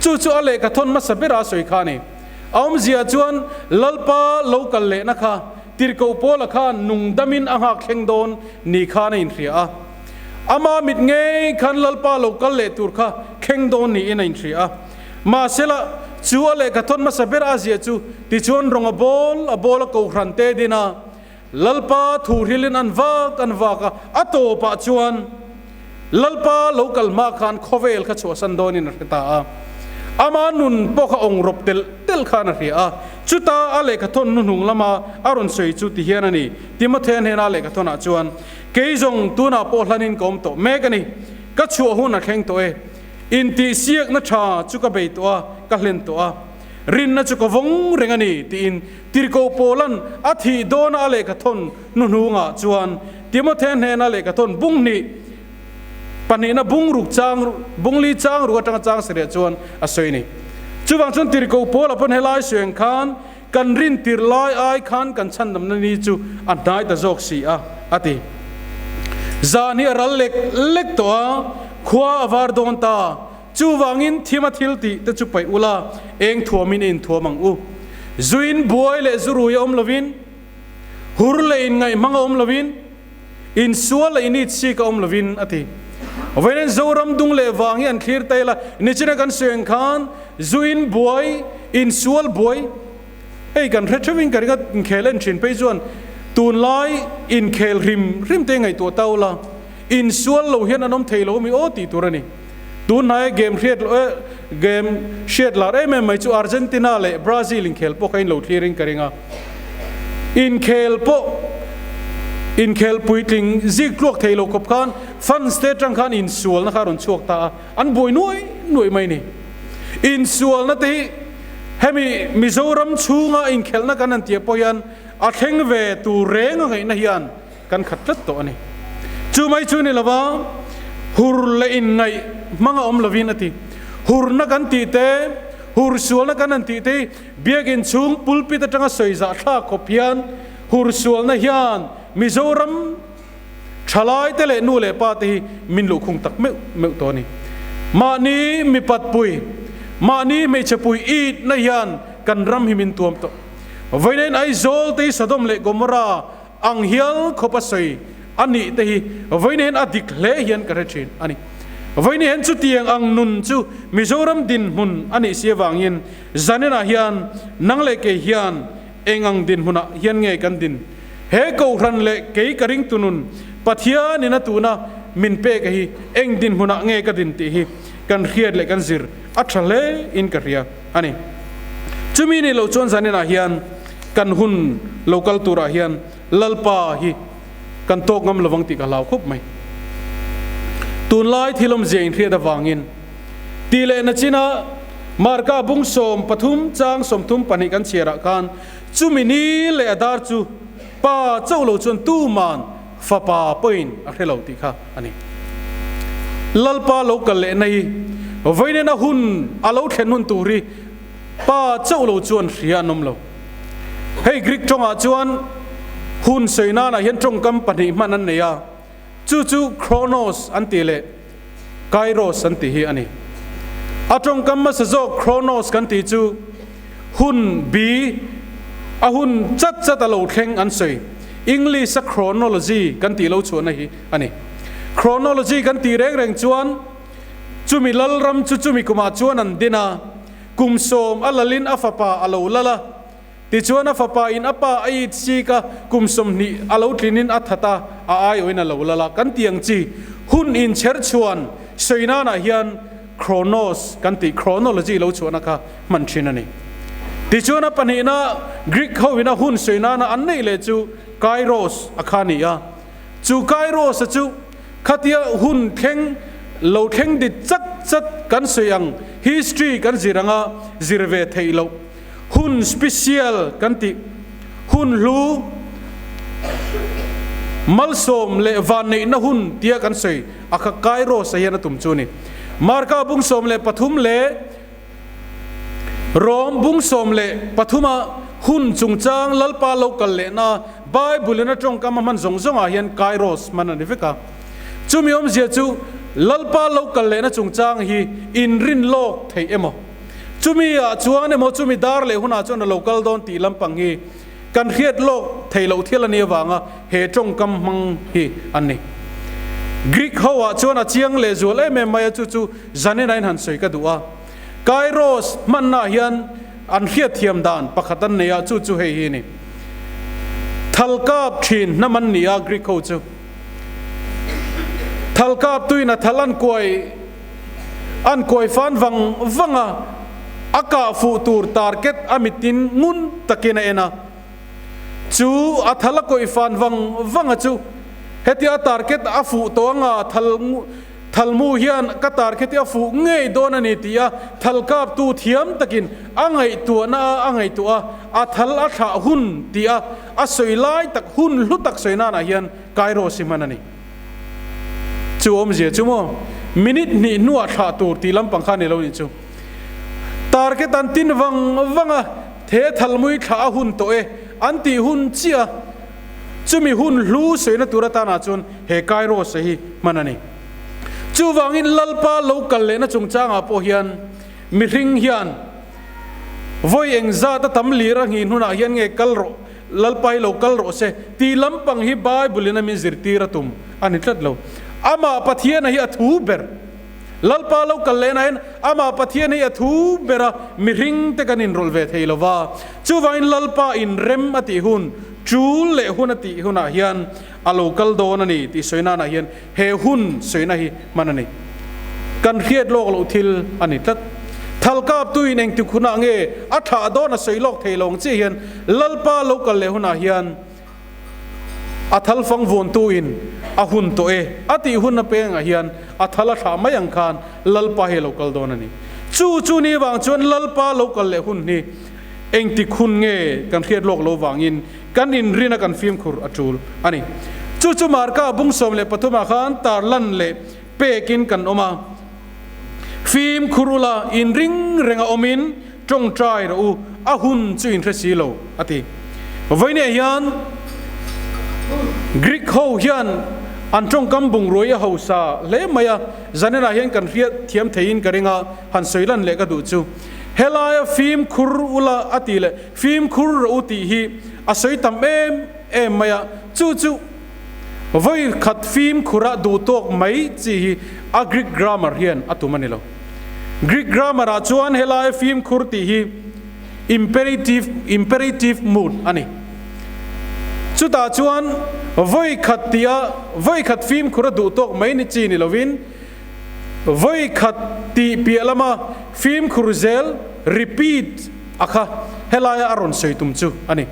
Chu chu a lehkha thawn hmasa bera a sawi kha a ni. A awmzia chuan Lalpa lo kal lehna kha Tirhkoh Paula khan nung damin a nghak thleng dawn ni khan a inhria a. Ama mit ngei khan Lalpa lo kal leh tur kha thleng dawn niin a inhria a. Mahsela, chu a lehkha thawn hmasa ber a ziah chu tichuan rawng a bawl a bawl a kohhran te din a, Lalpa thu hrilhin an vak an vak a, a tawpah chuan Lalpa lo kal hma khan khawvel kha chhuahsan dawnin a hre ta a. Ama nun pawh kha awng rawp telh telh khan a hria a. Chuta a lehkha thawn hnuhnung lama a rawn sawi chu ti hian a ni, Timothea hnena a lehkha thawnah chuan, Kei zawng tunah pawh hlanin ka awm tawh mek a ni, ka chhuah hun a thleng tawh e. Intihsiakna tha chu ka bei tawh a, ka hlen tawh a. Rinna chu ka vawng reng a ni, tiin Tirhkoh Paula'n a thih dawna a lehkha thawn hnuhnungah chuan Timothea hnena lehkha thawn bung hnih, pahnihna bung ruk chang, bung li chang ruk atanga chang sarih chuan a sawi a ni. Chuvang chuan Tirhkoh Paula pawn helai suiang khan kan rin tirh lai ai khan kan chhandamna ni chu a hnai ta zawk si a, a ti. Zan hi a ral lek lek tawh a, khua a var dawn ta. Chuvangin thima thil tih te chu paih ula, eng thuamin i inthuam ang u. Zuin buai leh zurui a awm lovin, hur leh inngaih hmang a awm lovin, insual leh init sik a awm lovin, a ti. Vawiin Zoram dung leh vang hi an thlir ta ila, nichina kan sawi ang khan zuin buai, insual buai, hei kan hre theuhin ka ring a, inkhel en thin phei chuan tunlai inkhel hrim hrim te ngaihtuah ta ula, insual lo hian an awm thei lo ami aw tih tur a ni. Tun hnaia game hriat loh e game hriat lar em em mai chu Argentina leh Brazil inkhel pawh kha in lo thlir in ka ring a. Inkhel pawh inkhel puitling zik tluak thei lo khawp khan fans te atang khan insualna kha a rawn chhuak ta a, an buai nuai nuai mai ni. Insualna te hi hemi Mizoram chhunga inkhelhna kan han tih pawh hian a thleng ve tur reng a ngaihna hian Kan khat tlat tawh a ni. Chu mai chu ni lova, hur leh inngaih hmang a awm lovin a ti. Hurna kan tih te, hur sualna kan han tih te hi biakinn chhung pulpit atanga sawi zah thlak khawp hian hur sualna hian Mizoram thalai te leh nu leh pa te hi min luhkhung tak meuh meuh tawh a ni. Mahni mipat pui, mahni hmeichhe pui itna hian kan ram hi min tuam tawh. Vawiin Aizawl te hi Sodom leh Gomorrah Ang hial khawp a sawi a nih te hi vawiin hian a dik hle hian ka hre thin a ni. Vawiin hian chutiang ang nun chu Mizoram dinhmun a nih si avangin zaninah hian nang leh kei hian eng ang dinhmunah hian nge kan din? He kohhran leh kei ka ringtu nun Pathianin a tuna min pek a hi eng dinhmunah nge ka din tih hi kan hriat leh kan zir a tha hle in ka hria a ni. Chumi nih loh chuan zaninah hian Kan hun lo kal turah hian Lalpa hi kan tawk ngam lovang tih ka hlau khawp mai. Tunlai thil awmzia inhriat avangin tih leh nachina Marka bung 13 chang 32 kan chhiarah khan chumi ni leh a dar chu Pa chauh lo chuan tuman fapa pawhin a hre lo tih kha a ni. Lalpa lo kal lehna hi vawiin a hun a lo thlen hun tur hi Pa chauh lo chuan hria an awm lo. Hei Greek tawngah chuan hun sawi nanah hian tawngkam pahnih hman an nei a, chu chu chronos an tih leh kairos an tih hi a ni. A tawngkam hmasa zawk chronos kan tih chu hun bi, a hun chat chat a lo thleng an sawi. English a chronology kan tih lo chhuahna hi a ni. Chronology kan tih reng reng chuan Chumi lalram chu chumi kumah chuan an din a, kum sawm a lalin a fapa a lo lal a. Tichuan a fapa in a pa a it sik a, kum 20 a lo tlinin a that a, a aiawhin a lo lal a. Kan tih ang chi hun inchher chhuan sawi nanah hian chronos kan tih chronology lo chhuahna kha hman thin a ni. Tichuan a pahnihna Greek ho ina hun sawi nana an neih leh chu kairos a kha a ni a. Chu kairos a chu Khatia hun thleng lo thleng dit chat chat kan sawi ang, history kan zir anga zir ve theih loh, hun special kan tih, hun hlu, malsawm leh vanneihna hun tia kan sawi a kha Kairos a hian a tum chu a ni. Marka bung 13 leh Rom bung 13 a hun chungchang Lalpa lo kal lehna Bible in a tawngkam a hman zawng zawngah hian Kairos hman a ni vek a. Chumi awmzia chu Lalpa lo kal lehna chungchang hi inrin lawk theih emaw, chumi ah chuan emaw chumi dar leh hunah chuan a lo kal dawn tih lampang hi kan hriat lawk. theih loh thil a nih avanga he tawngkam hmang hi an ni. Greek ho ah chuan a chiang lehzual em em mai a, chu chu zanin ah in han sawi ka duh a. Kairos hmanna ah hian an hriatthiam dan pakhat an nei a, chu chu hei hi a ni. Thal kap thin hnam an ni a Greek ho chu. Thal kap tuin a thal an kuai an kuai fan vang vang a, a kah fuh tur target a mitin ngun takin a en a. Chu a thal a kawih fan vang vang a chu hetia a target a fuh tawh anga thal Thalmu hian ka target hi a fuh ngei dawn a ni tih a thal kaptu thiam takin a ngaihtuahna a a ngaihtuah a, a thal a thlah hun tih a a sawi lai tak hun hlu tak sawi nanah hian Kairos hi hman a ni. Chu awmzia chu maw minute hnih hnuah thlah tur tih lampang kha a ni lo nih chu. Target an tin vang vang a, the thalmui thlah a hun tawh e an tih hun chiah a, Chumi hun hlu sawina tur atanah chuan he Kairos hi hman a ni. Chuvangin Lalpa lo kal lehna chungchangah pawh hian mihring hian vawi engzat a tam lir a nghin hunah hian nge kal rawh, Lalpa hi lo kal rawh se tih lampang hi Bible in a min zirtir a tum a ni tlat lo. Amah Pathiana hi a thu ber. Lalpa lo kal lehna hian amah Pathian hi a thu ber a, mihring te kan inrawlh ve thei lo va. Chuvangin Lalpa inrem a tih hun, tul leh hun a tih hunah hian a lo kal dawn a ni tih sawi nanah hian he hun sawina hi hman a ni. Kan hriat lawk loh thil a ni tlat. Thalkaptuin engtik hunah nge a thah dawn a sawi lawk thei lo ang chiah hian Lalpa lo kal leh hunah hian A thal fang vuantu in a hun tawh e a tih hun apiangah hian a thal a thlah mai ang khan Lalpa hi a lo kal dawn a ni. Chu chu ni vang chuan Lalpa lo kal leh hun hi engtik hun nge kan hriat lawk lo vangin kan inrin a kan fimkhur a tul a ni. Chu chu Marka bung 13 ah khan tarlan leh pekin kan awm a, Fimkhur ula inring renga awmin Tawngtai rawh u, a hun chu in hre si lo, a ti. Vawiinah hian Greek ho hian an tawngkam bungruai a hausa hle mai a, zaninah hian kan hriat thiam theiin ka ring a, han sawi lan leh ka duh chu. Helaia fimkhur ula a tih leh fimkhur rawh u tih hi a sawi tam em em mai a, chu chu vawi khat fimkhura duh tawk mai chi hi a Greek grammar hian a tum a ni lo. Greek grammar ah chuan helai fimkhur tih hi imperative, imperative mood a ni. Chutah chuan vawi khat tih a vawi khat fimkhur a duh tawk mai ni chi ni lovin vawi khat tih piah lama fimkhur zel, repeat, a kha helaia a rawn sawi tum chu a ni.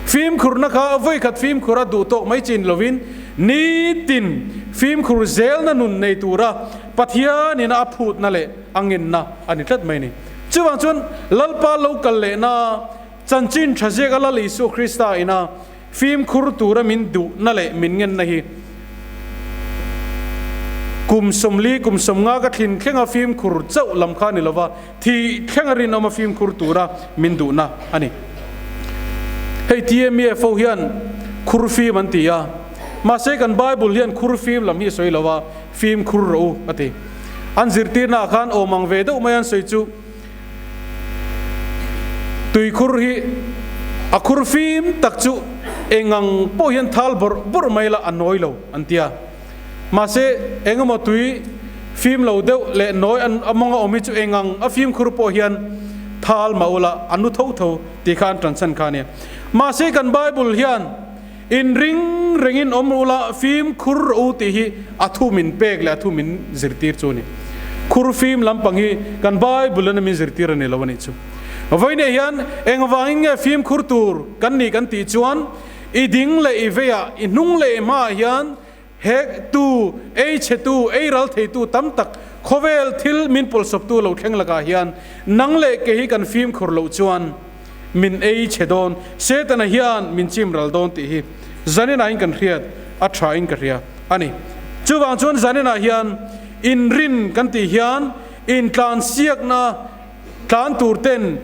Fimkhurna kha vawi khat fimkhur a duh tawk mai chi ni lovin nitin fimkhur zelna nun nei tura Pathianin a phutna leh a ngenna a ni tlat mai a ni. Chuvang chuan Lalpa lo kal lehna chanchin tha ziak a Lal Isua Krista ina fimkhur tura min duhna leh min ngenna hi kum 40 kum 50 ka thlin thlenga fimkhur chauh lam kha a ni lova, thih thlenga rinawma fimkhur tura min duhna a ni. Hei TMEFO hian khur fim an ti a, mahse kan Bible hian khur fim lam hi a sawi lo a, Fimkhur rawh u, a ti. An zirtirnaah khan awm ang ve deuh mai an sawi chu, Tuikhur hi a khur fim tak chu eng ang pawh hian thal bawrh bawrh mai la a nawi lo, an ti a. Mahse, eng emaw tui fim lo deuh leh nawi an a mawng a awm hi chu eng ang a fimkhur pawh hian thal mah ula a nu tho tho tih kha an ṭanchhan kha a nia. Mahse, kan Bible hian Inring rengin awm rawh ula, fimkhur rawh u tih hi a thu min pek leh a thu min zirtir chu a ni. Khur fim lampang hi kan Bible in a min zirtir a ni lo a nih chu. Vawiinah hian engvangin nge fimkhur tur kan nih kan tih chuan i ding leh i veiah, i hnung leh i hmaah hian hek tu, ei chhe tu, ei ral thei tu tam tak khawvel thil min pawlsawp tu lo thleng lakah hian nang leh kei hi kan fimkhur loh chuan min ei chhe dawn, Setana hian min chim ral dawn tih hi zaninah in kan hriat a tha in ka hria a ni. Chuvang chuan zaninah hian inrin kan tih hian intlansiakna tlan tur ten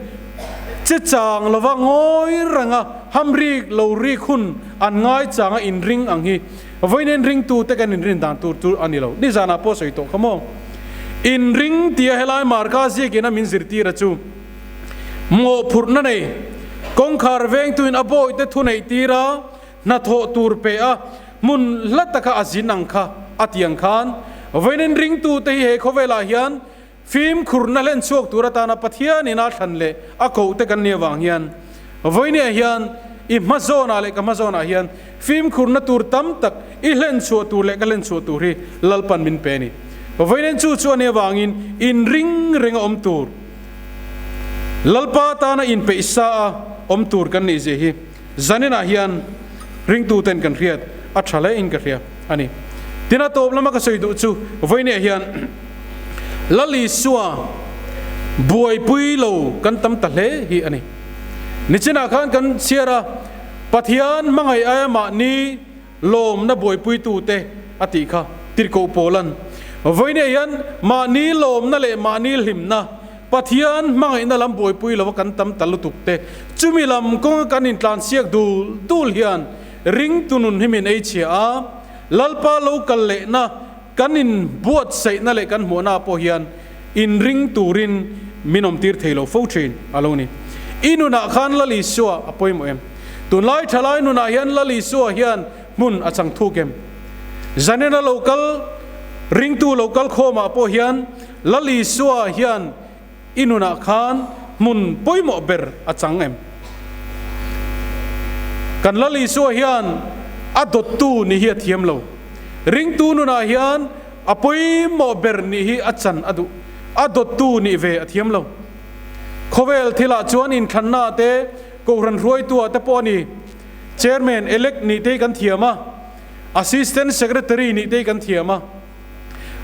che chang lova ngawi ranga hamrik lo rik hun an ngai changa inring ang hi vawiin ringtu te kan inrin dan tur chu a ni lo. Nizanah pawh sawi tawh kha maw? Inring tia helai marka ziakin a min zirtir a chu. Mawhphurhna nei. Kawngkhar vengtuin a bawihte thuneih tir a, hnathawh tur pe a, hmun hla taka a zin ang kha a ti ang khan vawiin ringtute hi he khawvelah hian fimkhurna hlen chhuak tur atana Pathianin a thlan leh a kohte kan nih avang hian vawinia hian i hmazawnah leh ka hmazawnah hian fimkhurna tur tam tak i hlen chhuah tur leh ka hlen chhuah tur hi Lalpan min pe a ni. Vawiin chu chu a nih avangin inring renga awm tur Lalpa tana inpeih sa a awm tur kan nih zia hi Zaninah hian ringtuten kan hriat a tha hle in ka hria a ni. Tin a tawp lama ka sawi duh chu vawinia hian Lal Isua buaipui lo kan tam ta hle hi a ni. Nichinah khan kan chhiar a, Pathian hmangaih aia mahni lawmna buaipuitute a tih kha tirhkoh Paulan vawinia hian mahni lawmna leh mahni hlimna Pathian hmangaihna lam buaipui lova kan tam ta lutuk te, chumi lam kawnga kan intlansiak dul dul hian ringtu nun hi min ei chhia a, Lalpa lo kal lehna kan inbuatsaihna leh kan hmuahna ah pawh hian inring turin min awmtir thei lo fo thin a lo ni. I nunah khan Lal Isua a pawimawh em? Tunlai thalai nunah hian Lal Isua hian hmun a chang thuk em? Zanena lo kal ringtu lo kal khawmah pawh hian Lal Isua hian i nunah khan hmun pawimawh ber a chang em? Kan Lal Isua hian a dawttu nih hi a thiam lo. Ringtu nunah hian a pawimawh ber nih hi a chan a duh. A dawttu nih ve a thiam lo. Khawvel thilah chuan inthlannaah te, Kohhran hruaituah te pawh a ni. Chairman elect nih te hi kan thiam a, Assistant Secretary nih te hi kan thiam a.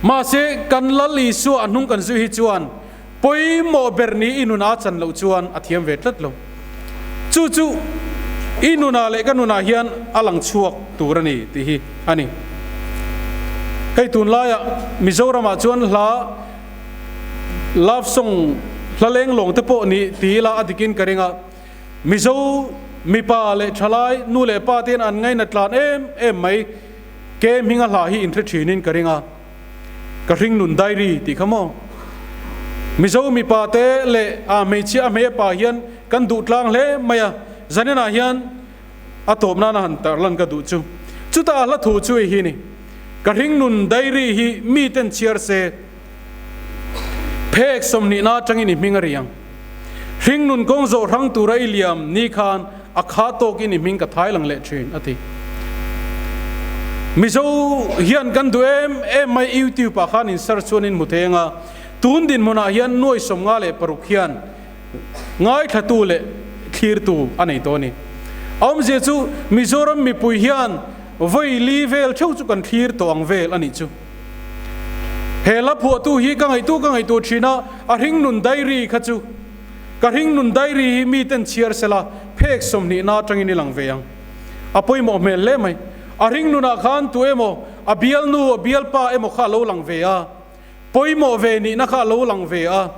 Mahse, kan Lal Isua a hnung kan zui hi chuan pawimawh ber ni i nunah a chan loh chuan a thiam ve tlat lo. Chu chu i nunah leh ka nunah hian a lang chhuak tur a ni tih hi a ni. Hei tunlaiah Mizoramah chuan hla love song hla lenglawng te pawh nih ti ila a dikin ka ring a. Mizo mipa leh thalai nu leh pa te hian an ngaina tlan em em mai. Ke hminga hla hi inhre thinin ka ring a, ka hring nun diary tih kha maw? Mizo mipa te leh a hmeichhia a hmei a pa hian kan duh tlang hle mai a, zaninah hian a tawp nana han tarlan ka duh chu. Chutah a hla thu chu hei hi ni, Ka hring nun diary hi mi ten chhiar se, phek 20 na atangin i hming a ri ang. Hring nun kawng zawh hrang tura i liam ni khan a kha tawkin i hming ka thai lang leh thin, a ti. Mizo hian kan duh em em mai YouTube ah khan in search chuan in hmu thei anga tun dinhmunah hian nuai 56 hian ngaithlatu leh thlirtu a nei tawh a ni. A awmzia chu Mizoram mipui hian vawi li vel theuh chu kan thlir tawh ang vel a nih chu. He hla phuahtu hi ka ngaihtuah ka ngaihtuah thin a, a hringnun diary kha chu Ka hringnun diary hi miten chhiar sela phek 20 na atangin i lang ve ang. A pawimawh hmel hle mai. A hringnunah khan tu emaw, a bialnu, a bialpa emaw kha a lo lang ve a. Pawimawh ve nihna kha a lo lang ve a.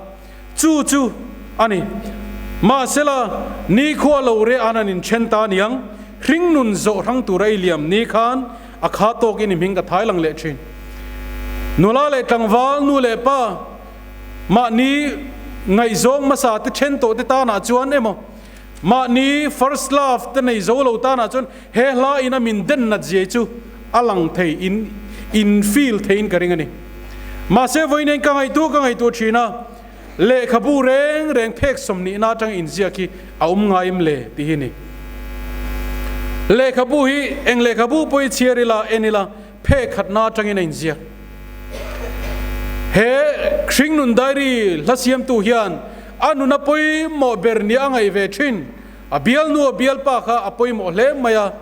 Chu chu a ni. Mahsela, nikhua lo reh an an inthen ta aniang, hringnun zawh hrang tura i liam ni khan a kha tawkin i hming ka thai lang leh thin. Nula leh tlangval, nu leh pa, Mahni ngaihzawng hmasa te then tawh te tanah chuan emaw, mahni first love te nei zo lo tanah chuan he hla in a min den nat ziai chu a lang thei in in feel theiin ka ring a ni. Mahse vawiin ka ngaihtuah ka ngaihtuah thin a, lehkhabu reng reng phek 20 na atanga inziak hi a awm ngai em le tih hi a ni. Lehkhabu hi eng lehkhabu pawh i chhiar ila en ila, Phe khatna atangin a inziak. He Hringnun Diary hla siamtu hian a nuna pawimawh ber nia a ngaih ve thin. A bialnu a bialpa kha a pawimawh hle mai a,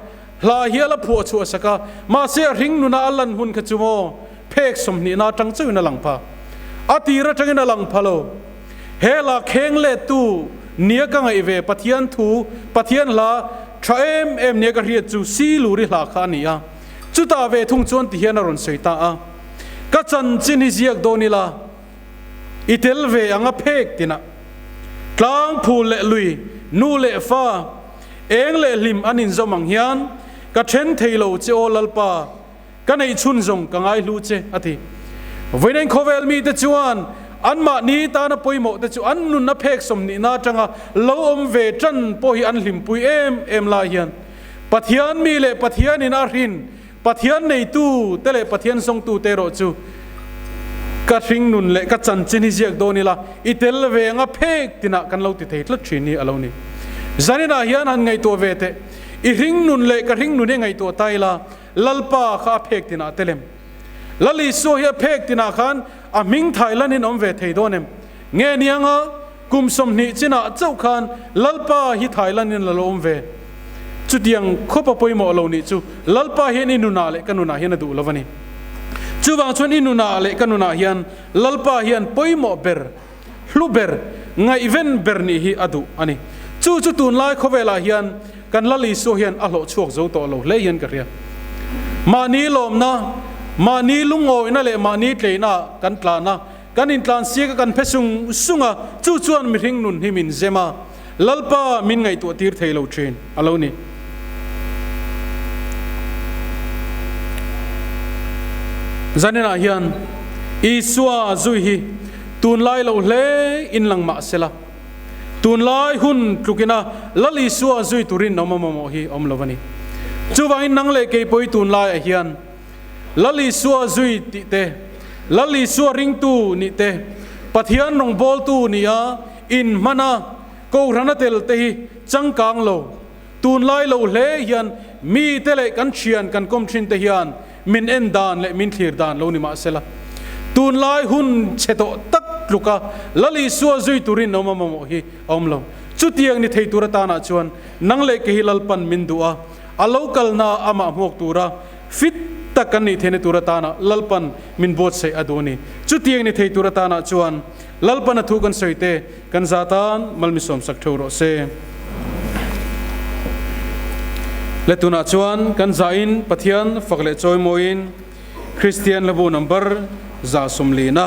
hla hial a phuah chhuah sak a, mahse a hringnuna a lan hun kha chu maw phek 20 na atang chauhin a lang pha. A tir atangin a lang pha lo. He hla kheng lettu nia ka ngaih ve Pathian thu, Pathian hla tha em em nia ka hriat chu Siluri hla kha a ni a. Chutah ve thung chuan ti hian a rawn sawi ta a, Ka chanchin hi ziak dawn ila, i tel ve ang a phek tinah. Tlang phul leh lui, nu leh fa, eng leh hlim an inzawm ang hian ka then thei lo che aw Lalpa, ka neih chhun zawng ka ngaihlu che, a ti. Vawiin khawvel mite chuan Anmahni tana pawimawh te chu an nunna phek sawmhnihna atanga lo awm ve tan pawh hi an hlimpui em em lai hian Pathian mi leh Pathianin a hrin Pathian neitu te leh Pathian zawngtu te erawh chu ka hring nun leh ka chanchin hi ziak dawn ila i tel ve anga phek tinah kan lo ti thei tlat thin hi a lo ni. Zaninah hian han ngaihtuah ve teh, i hring nun leh ka hring nun hi ngaihtuah ta ila Lalpa kha a phek tinah tel em? Lal Isua hi a phek tinah khan a hming Thailand in awm ve thei dawn em? Nge nianga kum 20 chinah chauh khan Lalpa hi Thailand in la lo awm ve? Chutiang khawpa pawimawh lo nih chu Lalpa hian i nunah leh ka nunah hian a duh lo a ni. Chuvang chuan i nunah leh ka nunah hian Lalpa hian pawimawh ber, hlu ber, ngaihven ber nih hi a duh a ni. Chu chu tunlai khawvelah hian kan Lal Isua hian a hlawh chhuak zo tawh lo hle hian ka hria. Mahni lawmna, mahni lungawihna leh mahni tleina kan tlan a, kan intlan siak a, kan phe sung sung a, chu chuan mihring nun hi min zem a, Lalpa min ngaihtuah tir thei lo thin a lo ni. Zaninah hian Isua zui hi tunlai lo hle in lang mah sela, tunlai hun tlukina Lal Isua zui turin awm a mamawh hi awm lo a ni. Chuvangin nang leh kei pawhi tunlaiah hian Lal Isua zui tih te, Lal Isua ringtu nih te, Pathian rawngbawltu nia inhman a, Kohhran a tel te hi changkang lo, tunlai lo hle hian mite leh kan thian kan kawm thin te hian min en dan leh min thlir dan lo ni mah sela, tunlai hun chhe tawh tak tluka Lal Isua zui turin awm a mamawh hi a awm lo. Chutiang ni thei tur atanah chuan nang leh ke hi Lalpan min duh a, a lo kalna amah hmuak tura fit tak kan nih theihna tur atana Lalpan min buatsaih a duh a ni. Chutiang ni thei tur atanah chuan Lalpan a thu kan sawi te kan za tan mal mi sawmsak theuh rawh se. Le tunah chuan kan zain Pathian fak leh chawimawiin Kristian hlabu number 140 na.